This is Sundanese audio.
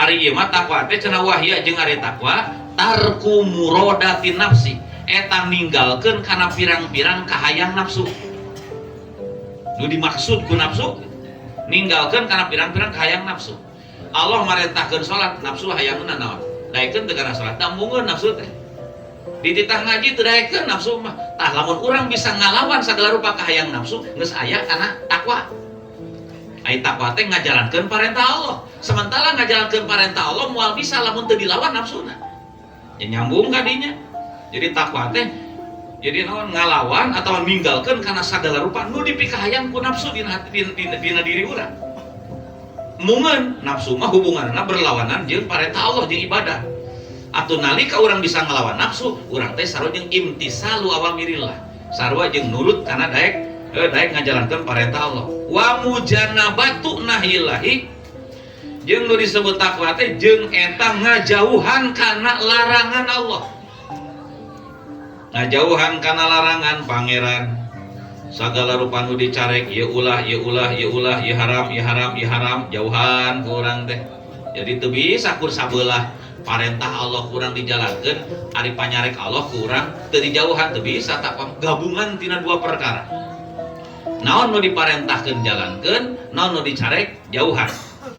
Ari ieu mah takwa teh cenah wahya jeung ari takwa tarku muradatin nafsi, eta ninggalkeun kana pirang-pirang kahayang nafsu. Nu dimaksud ku nafsu, ninggalkeun kana pirang-pirang kahayang nafsu. Allah marentahkeun salat, nafsu hayangna naon? Daekeun teu kana salat? Da embungeun nafsu teh. Dititah ngaji teu daekeun nafsu mah. Tah, lamun urang bisa ngalawan sagala rupa kahayang nafsu, geus aya kana takwa. Ai takwa teh ngajalankeun parentah Allah. Sementara ngajalankeun parentah Allah moal bisa lamun teu dilawan nafsuna. Ya nyambung kadinya. Jadi takwa teh jadi naon? Ngalawan atau ninggalkeun kana sagala rupa nu dipikahayang ku nafsu dina hati, dina diri urang. Mungeun nafsu mah hubunganna berlawanan jeung parentah Allah jeung ibadah. Atau nalika urang bisa ngelawan nafsu, urang teh sarua jeung imtisalu awamirillah. Sarua jeung nurut kana daek ngajalankeun parentah Allah. Wa mujanabatu nahillahi, jeung nu disebut takwa teh jeung eta ngajauhan kana larangan Allah. Ngajauhan kana larangan Pangeran. Sagala rupa nu dicarek, ieu ulah, ieu ulah, ieu ulah, ieu haram, ieu haram, ieu haram, jauhan ku urang teh. Jadi teu bisa kur sabelah parentah Allah kurang dijalankeun, ari panyarek Allah kurang teu dijauhan, teu bisa. Takwa gabungan tina dua perkara. Naon nu diparentahkeun jalankeun, naon nu dicarek jauhan.